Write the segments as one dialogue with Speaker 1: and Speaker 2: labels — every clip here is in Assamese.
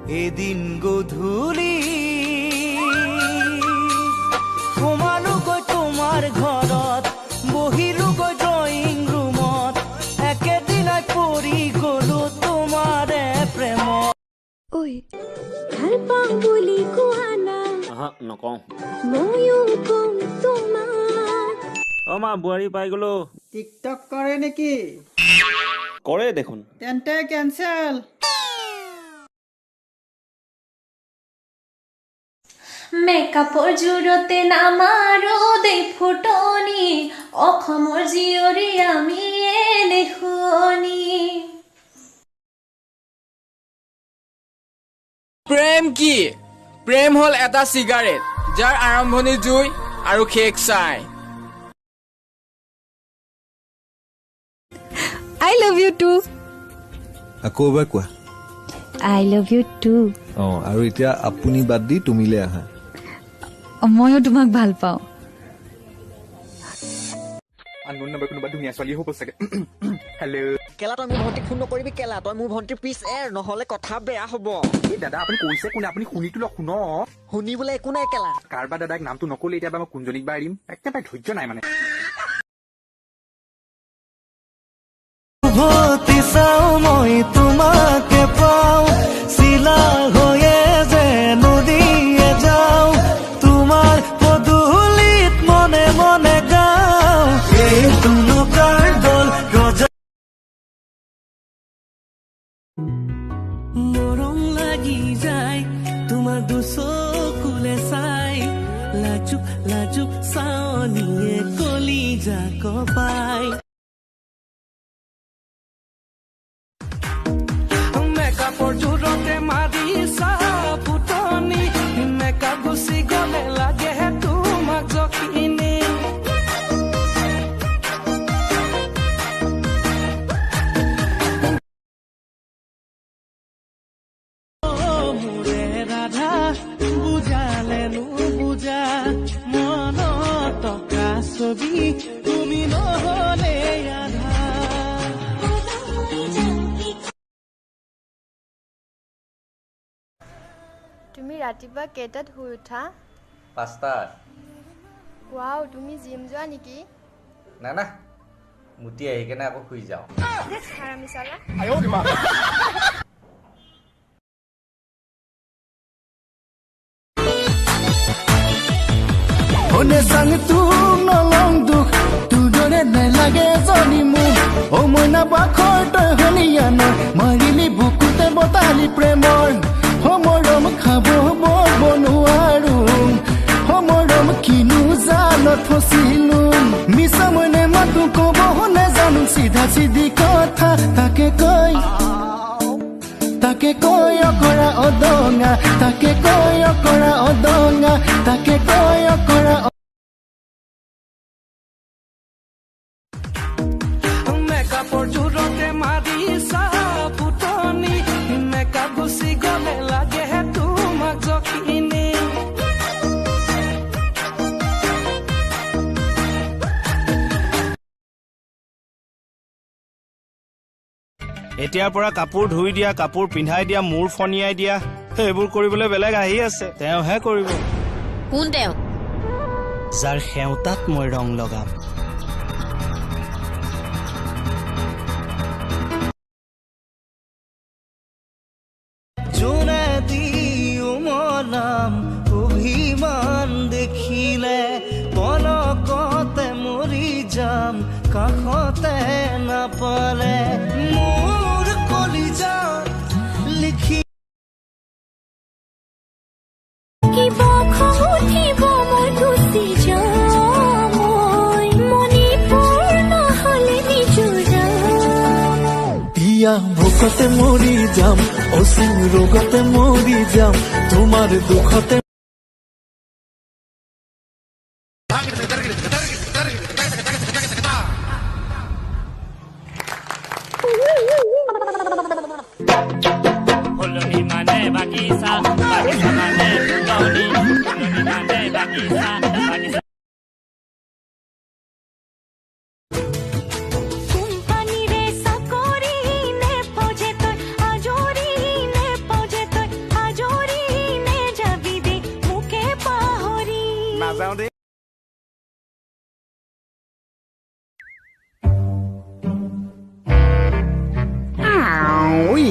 Speaker 1: এদিন গধূলি সোমালোগৈ তোমাৰ ঘৰত, বহিলোগৈ ড্ৰয়িং ৰুমত, একেদিনাই পৰি গলো তোমাৰে প্ৰেমত।
Speaker 2: ঐ, ভাল পাওঁ বুলি কোৱা না।
Speaker 3: আহা, নকওঁ।
Speaker 2: ময়ো কম তোমাক।
Speaker 3: অ মা, বোৱাৰী পাই গলো।
Speaker 4: টিকটক কৰে নেকি?
Speaker 3: কৰে দেখোন।
Speaker 4: তেন্তে কেঞ্চেল।
Speaker 5: মেকআপৰ জোৰতে নামাৰো দেই ফুটনি, অসমৰ জীয়ৰী আমি এনে শুৱনি।
Speaker 6: প্ৰেম কি? প্ৰেম হ'ল এটা চিগাৰেট, যাৰ আৰম্ভণি জুই আৰু শেষ ছাই।
Speaker 7: I love you too.
Speaker 8: আকৌ এবাৰ কোৱা।
Speaker 7: I love you too.
Speaker 8: অঁ, আৰু এতিয়া আপুনি বাদ দি তুমিলে আহা।
Speaker 7: ময়ো তোমাক ভাল পাওঁ।
Speaker 9: আননোন নাম্বাৰ, কোনোবা ধুনীয়া ছোৱালী হ'ব চাগে। হেল্ল'।
Speaker 10: কেলা, তই মোৰ ভণ্টিক ফোন নকৰিবি। কেলা, তই মোৰ ভণ্টিৰ পিছ এৰ, নহ'লে কথা বেয়া হ'ব।
Speaker 9: এই দাদা, আপুনি কৈছে কোনে? আপুনি শুনিতো লওক, শুনক।
Speaker 10: শুনিবলৈ একো নাই কেলা।
Speaker 9: কাৰবা দাদাক নামটো নক'লে, এতিয়া বা মই কোনজনীক বা এৰিম? একেবাৰে ধৈৰ্য নাই মানে।
Speaker 1: উভতি চাওঁ, মই তোমাকে পাওঁ, চিলা হৈয়ে যে নদীয়ে যাওঁ, তোমাৰ পদূলিত মনে মনে গাওঁ, এই তুলুকাৰ দল ৰজা।
Speaker 11: মৰম লাগি যায় তোমাৰ দুচকুলে চাই, লাজুক লাজুক চাৱনিয়ে কলিজা কপাই।
Speaker 1: মেকআপৰ জোৰতে মাৰিছা ফুটনি, মেকআপ গুচি গলে লাগে তোমাক যখিনী।
Speaker 11: মোৰে ৰাধা, বুজালে নুবুজা, মনত টকা ছবি তুমি নহলে আধা।
Speaker 12: তুমি ৰাতিপুৱা কেইটাত শুই উঠা?
Speaker 13: 5টাত।
Speaker 12: ৱাও, তুমি জিম যোৱা নেকি?
Speaker 13: না না, মুতি আহি কেনে আকৌ শুই যাওঁ।
Speaker 12: হাৰামি চালা।
Speaker 1: চাং তোৰ নলং দুখ, তোৰ দৰে নেলাগে জনী মোক। অ মইনা বাখৰ, তই হলিয়ানৰ, মাৰিলি বুকুতে বতালি প্ৰেমৰ। মৰম খাব বব নোৱাৰো, মৰম কিনো জালত ফচিলো। মিছা মনে মাতো কব নেজানো, চিধা চিধি কথা তাকে কৈ, তাকে কৈ অকৰা অদঙা, তাকে কৈ অকৰা অদঙা, তাকে কৈ অকৰা।
Speaker 11: মেকআপৰ জোৰতে মাৰিছা ফুটনি, মেকআপ গুচি গলে লাগে তোমাক যখিনী।
Speaker 3: এতিয়াৰ পৰা কাপোৰ ধুই দিয়া, কাপোৰ পিন্ধাই দিয়া, মূৰ ফনিয়াই দিয়া, সেইবোৰ কৰিবলৈ বেলেগ আহি আছে, তেওঁহে কৰিব।
Speaker 14: কোন তেওঁ?
Speaker 3: যাৰ সেওঁতাত মই ৰং লগাম।
Speaker 1: যোনে উমলাম অভিমান দেখিলে, পলকতে মৰি যাম কাষতে নাপালে, মোৰ কলিজা লিখি।
Speaker 2: কিবা খং উঠিব, মই গুচি যাম, মই মণিপুৰ নহ'লে মিজোৰাম।
Speaker 11: পিয়া ভোকতে মৰি যাম, অসীম ৰোগতে মৰি যাম, তোমাৰ দুখতে।
Speaker 3: ফুলনি মানে বাগিচা, বাগিচা মানে ফুলনি, ফুলনি মানে বাগিচা, বাগিচা।
Speaker 2: কোম্পানীৰে চাকৰি নেপাওঁ যে তই, আজৰি নেপাওঁ যে তই,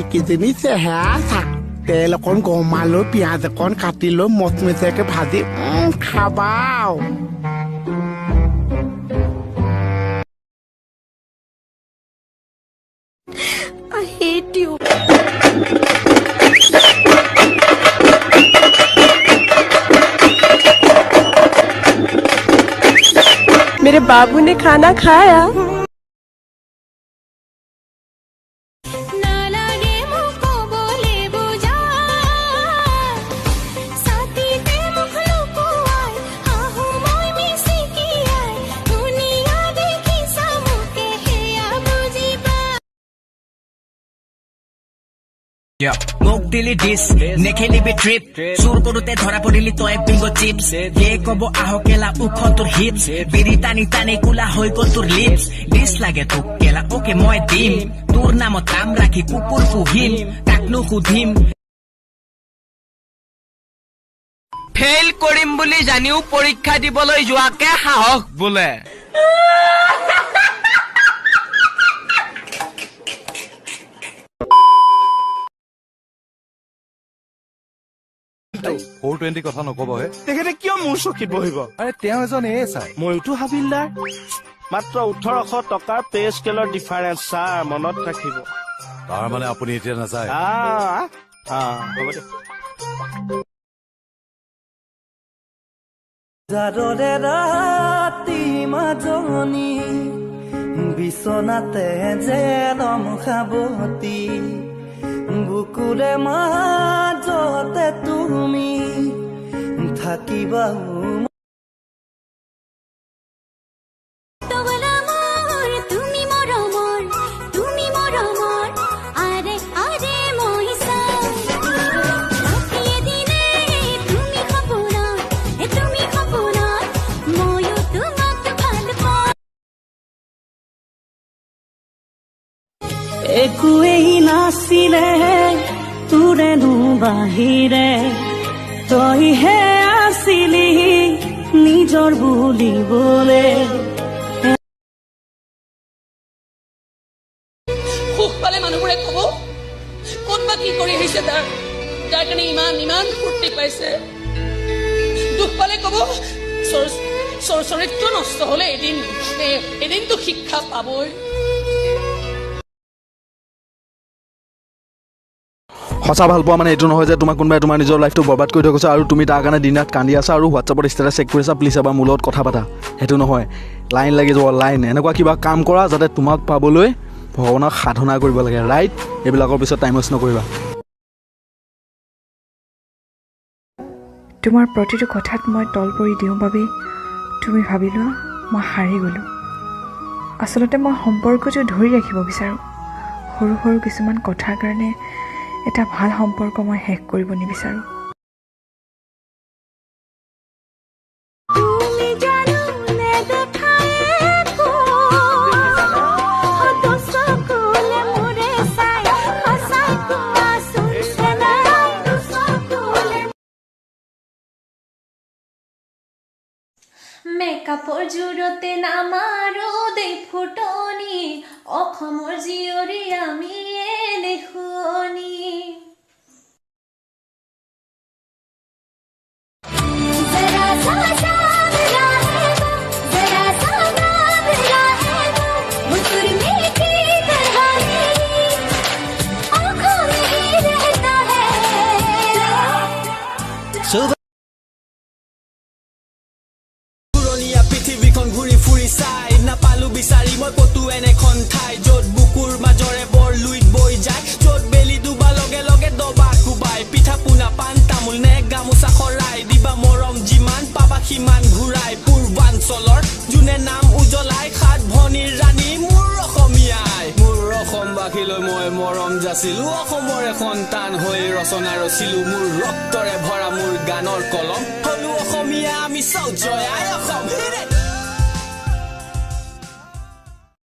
Speaker 14: এইকেইজনী চেহেৰা চা। তেল অকণ গৰমাই লৈ পিঁয়াজ অকণ কাটি লৈ মচমচীয়াকে ভাজি খাবা।
Speaker 2: I hate you. मेरे बाबू ने खाना खाया।
Speaker 15: মোক দিলি ডিছ নেখেলিবি ট্ৰিপ, চুৰ কৰোতে ধৰা পৰিলি তই বিংগ চিপছ। কে কব আহ কেলা ওখ তোৰ হিপছ, বিৰি টানি টানি কোলা হৈ গ'ল তোৰ লিপছ। ডিছ লাগে তোক কেলা, অকে মই দিম, তোৰ নামত কাম ৰাখি কুকুৰ পুহিম, কাকনো সুধিম।
Speaker 6: ফেইল কৰিম বুলি জানিও পৰীক্ষা দিবলৈ যোৱাকে সাহস বোলে।
Speaker 16: কথা নকব হে।
Speaker 3: তেখেতে কিয় মোৰ চকীত বহিব?
Speaker 16: আৰে তেওঁ এজন এ ছাৰ,
Speaker 3: ময়োতো হাবিলদাৰ। মাত্ৰ 1800 টকাৰ পে স্কেলৰ ডিফাৰেন্স ছাৰ, মনত ৰাখিব।
Speaker 16: তাৰ মানে আপুনি এতিয়া নাযায়?
Speaker 3: হ'ব দে।
Speaker 11: জাৰৰে ৰাতি মাজনী বিচনাতে জেলম খাবতী, বুকুৰে মাজতে তুমি থাকিবা।
Speaker 17: একোৱেই নাছিলে তোৰেনো বাহিৰে, তইহে আছিলি নিজৰ বুলিবলে।
Speaker 18: সুখ পালে মানুহবোৰে কব ক'ত বা কি কৰি আহিছে তাৰ, যাৰ কাৰণে ইমান ইমান ফূৰ্তি পাইছে। দুখ পালে কব চৰিত্ৰ নষ্ট হলে এদিন এদিনতো শিক্ষা পাবই।
Speaker 19: সঁচা ভাল পোৱা মানে এইটো নহয় যে তোমাক কোনোবাই তোমাৰ নিজৰ লাইফটো বৰবাদ কৰি থৈ গৈছে আৰু তুমি তাৰ কাৰণে দিন ৰাত কান্দি আছা আৰু হোৱাটছআপত ষ্টেটাছ চেক কৰি আছা, প্লিজ এবাৰ মোৰ লগত কথা পাতা। সেইটো নহয়, লাইন লাগি যাব, লাইন। এনেকুৱা কিবা কাম কৰা যাতে তোমাক পাবলৈ ভগৱানক সাধনা কৰিব লাগে, ৰাইট? এইবিলাকৰ পিছত টাইম ৱেষ্ট নকৰিবা।
Speaker 20: তোমাৰ প্ৰতিটো কথাত মই তল পৰি দিওঁ বাবেই তুমি ভাবি লোৱা মই হাৰি গ'লোঁ। আচলতে মই সম্পৰ্কটো ধৰি ৰাখিব বিচাৰোঁ। সৰু সৰু কিছুমান কথাৰ কাৰণে এটা ভাল সম্পৰ্ক মই শেষ কৰিব নিবিচাৰোঁ।
Speaker 5: মেকআপৰ জোৰতে নামাৰো দেই ফুটনি, অসমৰ জীয়ৰী আমি এনে শুৱনি।
Speaker 21: পৃথিৱীখন ঘূৰি ফুৰি চাই নাপালো বিচাৰি মই ক'তো এনেখন ঠাই, য'ত বুকুৰ মাজৰে বৰ লুইত বৈ যায়, য'ত বেলি ডুবা লগে লগে দবা কোবাই, পিঠা পোনা পাণ তামোল নে গামোচা শৰাই দিবা মৰম যিমান পাবা সিমান ঘূৰাই। পূৰ্বাঞ্চলৰ যোনে নাম উজ্বলাই সাত ভনীৰ ৰাণী মোৰ অসমীয়াই। মোৰ অসমবাসীলৈ মই মৰম যাচিলো, অসমৰে সন্তান হৈ ৰচনা ৰচিলো, মোৰ ৰক্তৰে ভৰা মোৰ গানৰ কলম, হলো অসমীয়া আমি চৌ জয় আই অসম।